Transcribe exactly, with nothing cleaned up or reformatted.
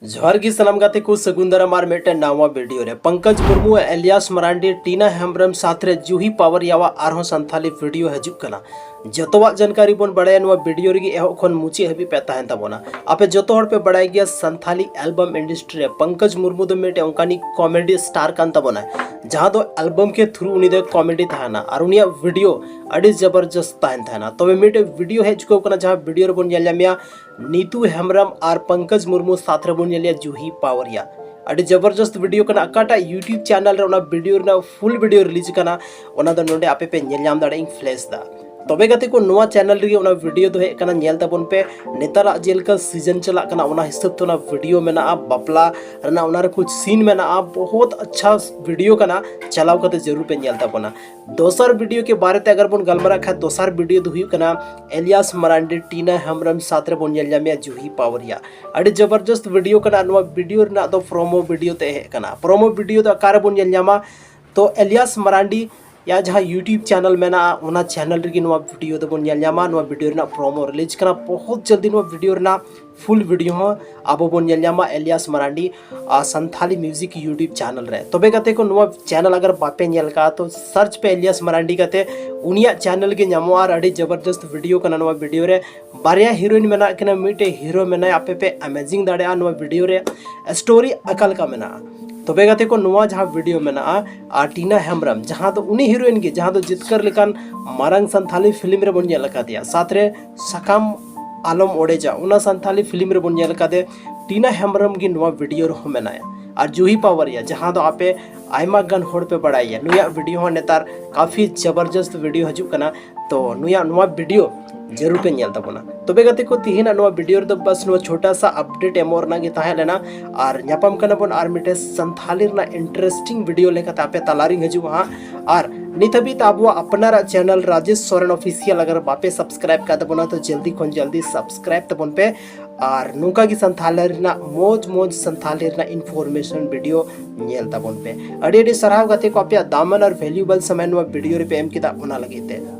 ᱡᱚᱦᱟᱨ ᱜᱮ ᱥᱟᱱᱟᱢ ᱜᱟᱛᱮ ᱠᱚ, ᱥᱟᱹᱜᱩᱱ ᱫᱟᱨᱟᱢ ᱟᱨ ᱢᱤᱫᱴᱮᱱ ᱱᱟᱣᱟ ᱵᱷᱤᱰᱤᱭᱳ ᱨᱮ᱾ ᱯᱚᱝᱠᱚᱡᱽ ᱢᱩᱨᱢᱩ ᱮᱞᱤᱭᱟᱥ ᱢᱟᱨᱟᱱᱰᱤ, ᱴᱤᱱᱟ ᱦᱮᱢᱵᱨᱚᱢ ᱥᱟᱛᱷ ᱨᱮ ᱡᱩᱦᱤ ᱯᱟᱣᱟᱨᱤᱭᱟᱣᱟᱜ ᱟᱨᱦᱚᱸ ᱥᱟᱱᱛᱷᱟᱞᱤ ᱵᱷᱤᱰᱤᱭᱳ ᱦᱤᱡᱩᱜ ᱠᱟᱱᱟ᱾ ᱡᱚᱛᱚᱣᱟᱜ ᱡᱟᱱᱠᱟᱨᱤ ᱵᱚᱱ ᱵᱟᱲᱟᱭᱟ ᱱᱚᱣᱟ ᱵᱷᱤᱰᱤᱭᱳ ᱨᱮᱜᱮ, ᱮᱦᱚᱵ ᱠᱷᱚᱱ ᱢᱩᱪᱟᱹᱫ ᱦᱟᱹᱵᱤᱡ ᱯᱮ ᱛᱟᱦᱮᱱ ᱛᱟᱵᱚᱱᱟ᱾ ᱟᱯᱮ ᱡᱚᱛᱚ ᱦᱚᱲ ᱯᱮ ᱵᱟᱲᱟᱭ ᱜᱮᱭᱟ, ᱥᱟᱱᱛᱷᱟᱞᱤ ᱮᱞᱵᱟᱢ ᱤᱱᱰᱟᱥᱴᱨᱤ ᱨᱮ ᱯᱚᱝᱠᱚᱡᱽ ᱢᱩᱨᱢᱩ ᱫᱚ ᱢᱤᱫᱴᱮᱱ ᱚᱱᱠᱟᱱᱤᱡ ᱠᱚᱢᱮᱰᱤ ᱥᱴᱟᱨ ᱠᱟᱱ ᱛᱟᱵᱚᱱᱟᱭ, ᱡᱟᱦᱟᱸ ᱫᱚ ᱮᱞᱵᱟᱢ ᱠᱮ ᱛᱷᱨᱩ ᱩᱱᱤ ᱫᱚᱭ ᱠᱚᱢᱮᱰᱤ ᱛᱟᱦᱮᱱᱟ ᱟᱨ ᱩᱱᱤᱭᱟᱜ ᱵᱷᱤᱰᱤᱭᱳ ᱟᱹᱰᱤ ᱡᱚᱵᱚᱨᱡᱚᱥᱛ ᱛᱟᱦᱮᱱ ᱛᱟᱦᱮᱱᱟ᱾ ᱛᱚᱵᱮ ᱢᱤᱫᱴᱮᱱ ᱵᱷᱤᱰᱤᱭᱳ ᱦᱮᱡ ᱪᱩᱠᱟᱹᱣ ᱠᱟᱱᱟ, ᱡᱟᱦᱟᱸ ᱵᱷᱤᱰᱤᱭᱳ ᱨᱮᱵᱚᱱ ᱧᱮᱞ ᱧᱟᱢᱮᱭᱟ ᱱᱤᱛᱩ ᱦᱮᱢᱵᱨᱚᱢ ᱟᱨ ᱯᱚᱝᱠᱚᱡᱽ ᱢᱩᱨᱢᱩ ᱥᱟᱛᱷ ᱨᱮᱵᱚᱱ ᱧᱮᱞᱮᱭᱟ ᱡᱩᱦᱤ ᱯᱟᱣᱟᱨᱤᱭᱟ᱾ ᱟᱹᱰᱤ ᱡᱚᱵᱚᱨᱡᱚᱥᱛ ᱵᱷᱤᱰᱤᱭᱳ ᱠᱟᱱᱟ᱾ ᱚᱠᱟᱴᱟᱜ YouTube ᱪᱮᱱᱮᱞ ᱨᱮ ᱚᱱᱟ ᱵᱷᱤᱰᱤᱭᱳ ᱨᱮᱱᱟᱜ ᱯᱷᱩᱞ ᱵᱷᱤᱰᱤᱭᱳ ᱨᱤᱞᱤᱡᱽ ᱠᱟᱱᱟ, ᱚᱱᱟ ᱫᱚ ᱱᱚᱰᱮ ᱟᱯᱮ ᱯᱮ ᱧᱮᱞ ᱧᱟᱢ ᱫᱟᱲᱮᱭᱟᱜᱼᱟ, ᱤᱧ ᱯᱷᱞᱮᱥ ᱫᱟ᱾ ᱛᱚᱵᱮ ᱜᱟᱛᱮ ᱠᱚ, ᱱᱚᱣᱟ ᱪᱮᱱᱮᱞ ᱨᱮᱜᱮ ᱚᱱᱟ ᱵᱷᱤᱰᱤᱭᱳ ᱫᱚ ᱦᱮᱡ ᱠᱟᱱᱟ, ᱧᱮᱞ ᱛᱟᱵᱚᱱ ᱯᱮ᱾ ᱱᱮᱛᱟᱨᱟᱜ ᱡᱮᱞᱮᱠᱟ ᱥᱤᱡᱚᱱ ᱪᱟᱞᱟᱜ ᱠᱟᱱᱟ, ᱚᱱᱟ ᱦᱤᱥᱟᱹᱵ ᱛᱮ ᱚᱱᱟ ᱵᱷᱤᱰᱤᱭᱳ ᱢᱮᱱᱟᱜᱼᱟ, ᱵᱟᱯᱞᱟ ᱨᱮᱱᱟᱜ ᱚᱱᱟ ᱨᱮ ᱠᱩᱪ ᱥᱤᱱ ᱢᱮᱱᱟᱜᱼᱟ᱾ ᱵᱚᱦᱩᱛ ᱟᱪᱪᱷᱟ ᱵᱷᱤᱰᱤᱭᱳ ᱠᱟᱱᱟ, ᱪᱟᱞᱟᱣ ᱠᱟᱛᱮ ᱡᱟᱹᱨᱩᱲ ᱯᱮ ᱧᱮᱞ ᱛᱟᱵᱚᱱᱟ᱾ ᱫᱚᱥᱟᱨ ᱵᱷᱤᱰᱤᱭᱳ ᱠᱮ ᱵᱟᱨᱮ ᱛᱮ ᱟᱜᱟᱨ ᱵᱚᱱ ᱜᱟᱞᱢᱟᱨᱟᱜ ᱠᱷᱟᱱ, ᱫᱚᱥᱟᱨ ᱵᱷᱤᱰᱤᱭᱳ ᱫᱚ ᱦᱩᱭᱩᱜ ᱠᱟᱱᱟ ᱮᱞᱤᱭᱟᱥ ᱢᱟᱨᱟᱱᱰᱤ ᱴᱤᱱᱟ ᱦᱮᱢᱵᱨᱚᱢ ᱥᱟᱛᱷ ᱨᱮᱵᱚᱱ ᱧᱮᱞ ᱧᱟᱢᱮᱭᱟ ᱡᱩᱦᱤ ᱯᱟᱣᱟᱨᱤᱭᱟ᱾ ᱟᱹᱰᱤ ᱡᱚᱵᱚᱨᱡᱚᱥᱛ ᱵᱷᱤᱰᱤᱭᱳ ᱠᱟᱱᱟ᱾ ᱱᱚᱣᱟ ᱵᱷᱤᱰᱤᱭᱳ ᱨᱮᱱᱟᱜ ᱫᱚ ᱯᱨᱳᱢᱳ ᱵᱷᱤᱰᱤᱭᱳ ᱛᱮ ᱦᱮᱡ ᱠᱟᱱᱟ᱾ ᱯᱨᱳᱢᱳ ᱵᱷᱤᱰᱤᱭᱳ ᱫᱚ ᱚᱠᱟ ᱨᱮᱵᱚᱱ ᱧᱮᱞ ᱧᱟᱢᱟ? ᱛᱚ ᱮᱞᱤᱭᱟᱥ ᱢᱟᱨᱟᱱᱰᱤ ᱭᱟᱜ ᱡᱟᱦᱟᱸ YouTube ᱪᱮᱱᱮᱞ ᱢᱮᱱᱟᱜᱼᱟ, ᱚᱱᱟ ᱪᱮᱱᱮᱞ ᱨᱮᱜᱮ ᱱᱚᱣᱟ ᱵᱷᱤᱰᱤᱭᱳ ᱫᱚᱵᱚᱱ ᱧᱮᱞ ᱧᱟᱢᱟ᱾ ᱱᱚᱣᱟ ᱵᱷᱤᱰᱤᱭᱳ ᱨᱮᱱᱟᱜ ᱯᱨᱳᱢᱳ ᱨᱤᱞᱤᱡᱽ ᱠᱟᱱᱟ᱾ ᱵᱚᱦᱩᱛ ᱡᱚᱞᱫᱤ ᱱᱚᱣᱟ ᱵᱷᱤᱰᱤᱭᱳ ᱨᱮᱱᱟᱜ ᱯᱷᱩᱞ ᱵᱷᱤᱰᱤᱭᱳ ᱦᱚᱸ ᱟᱵᱚ ᱵᱚᱱ ᱧᱮᱞ ᱧᱟᱢᱟ ᱮᱞᱤᱭᱟᱥ ᱢᱟᱨᱟᱱᱰᱤ ᱟᱨ ᱥᱟᱱᱛᱷᱟᱞᱤ ᱢᱤᱭᱩᱡᱤᱠ YouTube ᱪᱮᱱᱮᱞ ᱨᱮ᱾ ᱛᱚᱵᱮ ᱜᱟᱛᱮ ᱠᱚ, ᱱᱚᱣᱟ ᱪᱮᱱᱮᱞ ᱟᱜᱟᱨ ᱵᱟᱯᱮ ᱧᱮᱞ ᱠᱟᱜᱼᱟ, ᱛᱚ ᱥᱟᱨᱪ ᱯᱮ ᱮᱞᱤᱭᱟᱥ ᱢᱟᱨᱟᱱᱰᱤ ᱠᱟᱛᱮ, ᱩᱱᱤᱭᱟᱜ ᱪᱮᱱᱮᱞ ᱜᱮ ᱧᱟᱢᱚᱜᱼᱟ᱾ ᱟᱨ ᱟᱹᱰᱤ ᱡᱚᱵᱚᱨᱡᱚᱥᱛ ᱵᱷᱤᱰᱤᱭᱳ ᱠᱟᱱᱟ᱾ ᱱᱚᱣᱟ ᱵᱷᱤᱰᱤᱭᱳ ᱨᱮ ᱵᱟᱨᱭᱟ ᱦᱤᱨᱳᱭᱤᱱ ᱢᱮᱱᱟᱜ ᱠᱤᱱᱟ, ᱢᱤᱫᱴᱮᱡ ᱦᱤᱨᱳ ᱢᱮᱱᱟᱭᱟ, ᱟᱯᱮ ᱯᱮ ᱟᱢᱮᱡᱤᱝ ᱫᱟᱲᱮᱭᱟᱜᱼᱟ ᱱᱚᱣᱟ ᱵᱷᱤᱰᱤᱭᱳ ᱨᱮ ᱥᱴᱳᱨᱤ ᱚᱠᱟ ᱞᱮᱠᱟ ᱢᱮᱱᱟᱜᱼᱟ᱾ ᱛᱚᱵᱮ ᱜᱟᱛᱮ ᱠᱚ, ᱱᱚᱣᱟ ᱡᱟᱦᱟᱸ ᱵᱷᱤᱰᱤᱭᱳ ᱢᱮᱱᱟᱜᱼᱟ, ᱟᱨ ᱴᱤᱱᱟ ᱦᱮᱢᱵᱨᱚᱢ, ᱡᱟᱦᱟᱸ ᱫᱚ ᱩᱱᱤ ᱦᱤᱨᱳᱭᱤᱱ ᱜᱮ, ᱡᱟᱦᱟᱸ ᱫᱚ ᱡᱤᱛᱠᱟᱹᱨ ᱞᱮᱠᱟᱱ ᱢᱟᱨᱟᱝ ᱥᱟᱱᱛᱷᱟᱞᱤ ᱯᱷᱤᱞᱢ ᱨᱮᱵᱚᱱ ᱧᱮᱞ ᱟᱠᱟᱫᱮᱭᱟ, ᱥᱟᱛᱷ ᱨᱮ ᱥᱟᱠᱟᱢ ᱟᱞᱚᱢ ᱚᱲᱮᱡᱟ, ᱚᱱᱟ ᱥᱟᱱᱛᱷᱟᱞᱤ ᱯᱷᱤᱞᱢ ᱨᱮᱵᱚᱱ ᱧᱮᱞ ᱟᱠᱟᱫᱮ, ᱴᱤᱱᱟ ᱦᱮᱢᱵᱨᱚᱢ ᱜᱮ ᱱᱚᱣᱟ ᱵᱷᱤᱰᱤᱭᱳ ᱨᱮᱦᱚᱸ ᱢᱮᱱᱟᱭᱟ᱾ ᱟᱨ ᱡᱩᱦᱤ ᱯᱟᱣᱟᱨᱤᱭᱟ, ᱡᱟᱦᱟᱸ ᱫᱚ ᱟᱯᱮ ᱟᱭᱢᱟ ᱜᱟᱱ ᱦᱚᱲ ᱯᱮ ᱵᱟᱲᱟᱭᱟ, ᱱᱩᱭᱟᱜ ᱵᱷᱤᱰᱤᱭᱳ ᱦᱚᱸ ᱱᱮᱛᱟᱨ ᱠᱟᱯᱷᱤ ᱡᱚᱵᱚᱨᱡᱚᱥᱛ ᱵᱷᱤᱰᱤᱭᱳ ᱦᱤᱡᱩᱜ ᱠᱟᱱᱟ᱾ ᱛᱚ ᱱᱩᱭᱟᱜ ᱱᱚᱣᱟ ᱵᱷᱤᱰᱤᱭᱳ ᱡᱟᱹᱨᱩᱲ ᱯᱮ ᱧᱮᱞ ᱛᱟᱵᱚᱱᱟ᱾ ᱛᱚᱵᱮ ᱜᱟᱛᱮ ᱠᱚ, ᱛᱤᱦᱤᱧᱟᱜ ᱱᱚᱣᱟ ᱵᱷᱤᱰᱤᱭᱳ ᱨᱮᱫᱚ ᱵᱟᱥ ᱱᱚᱣᱟ ᱪᱷᱳᱴᱟ ᱥᱟ ᱟᱯᱰᱮᱴ ᱮᱢᱚᱜ ᱨᱮᱱᱟᱜ ᱜᱮ ᱛᱟᱦᱮᱸ ᱞᱮᱱᱟ᱾ ᱟᱨ ᱧᱟᱯᱟᱢ ᱠᱟᱱᱟ ᱵᱚᱱ ᱟᱨ ᱢᱤᱫᱴᱮᱱ ᱥᱟᱱᱛᱷᱟᱞᱤ ᱨᱮᱱᱟᱜ ᱤᱱᱴᱟᱨᱮᱥᱴᱤᱝ ᱵᱷᱤᱰᱤᱭᱳ ᱞᱮᱠᱟᱛᱮ ᱟᱯᱮ ᱛᱟᱞᱟᱨᱤᱧ ᱦᱤᱡᱩᱜᱼᱟ ᱦᱟᱸᱜ᱾ ᱟᱨ ᱱᱤᱛ ᱦᱟᱹᱵᱤᱡ ᱛᱮ ᱟᱵᱚᱣᱟᱜ ᱟᱯᱱᱟᱨᱟᱜ ᱪᱮᱱᱮᱞ ᱨᱟᱡᱮᱥ ᱥᱚᱨᱮᱱ ᱚᱯᱷᱤᱥᱤᱭᱟᱞ ᱟᱜᱟᱨ ᱵᱟᱯᱮ ᱥᱟᱵᱥᱠᱨᱟᱭᱤᱵ ᱠᱟᱜ ᱛᱟᱵᱚᱱᱟ, ᱛᱚ ᱡᱚᱞᱫᱤ ᱠᱷᱚᱱ ᱡᱚᱞᱫᱤ ᱥᱟᱵᱥᱠᱨᱟᱭᱤᱵ ᱛᱟᱵᱚᱱ ᱯᱮ᱾ ᱟᱨ ᱱᱚᱝᱠᱟ ᱜᱮ ᱥᱟᱱᱛᱷᱟᱞᱤ ᱨᱮᱱᱟᱜ ᱢᱚᱡᱽ ᱢᱚᱡᱽ ᱥᱟᱱᱛᱷᱟᱞᱤ ᱨᱮᱱᱟᱜ ᱤᱱᱯᱷᱚᱨᱢᱮᱥᱚᱱ ᱵᱷᱤᱰᱤᱭᱳ ᱧᱮᱞ ᱛᱟᱵᱚᱱ ᱯᱮ᱾ ᱟᱹᱰᱤ ᱟᱹᱰᱤ ᱥᱟᱨᱦᱟᱣ ᱜᱟᱛᱮ ᱠᱚ, ᱟᱯᱮᱭᱟᱜ ᱫᱟᱢᱟᱱ ᱟᱨ ᱵᱷᱮᱞᱩᱭᱮᱵᱚᱞ ᱥᱚᱢᱚᱭ ᱱᱚᱣᱟ ᱵᱷᱤᱰᱤᱭᱳ ᱨᱮᱯᱮ ᱮᱢ ᱠᱮᱫᱟ, ᱚᱱᱟ ᱞᱟᱹᱜᱤᱫ ᱛᱮ᱾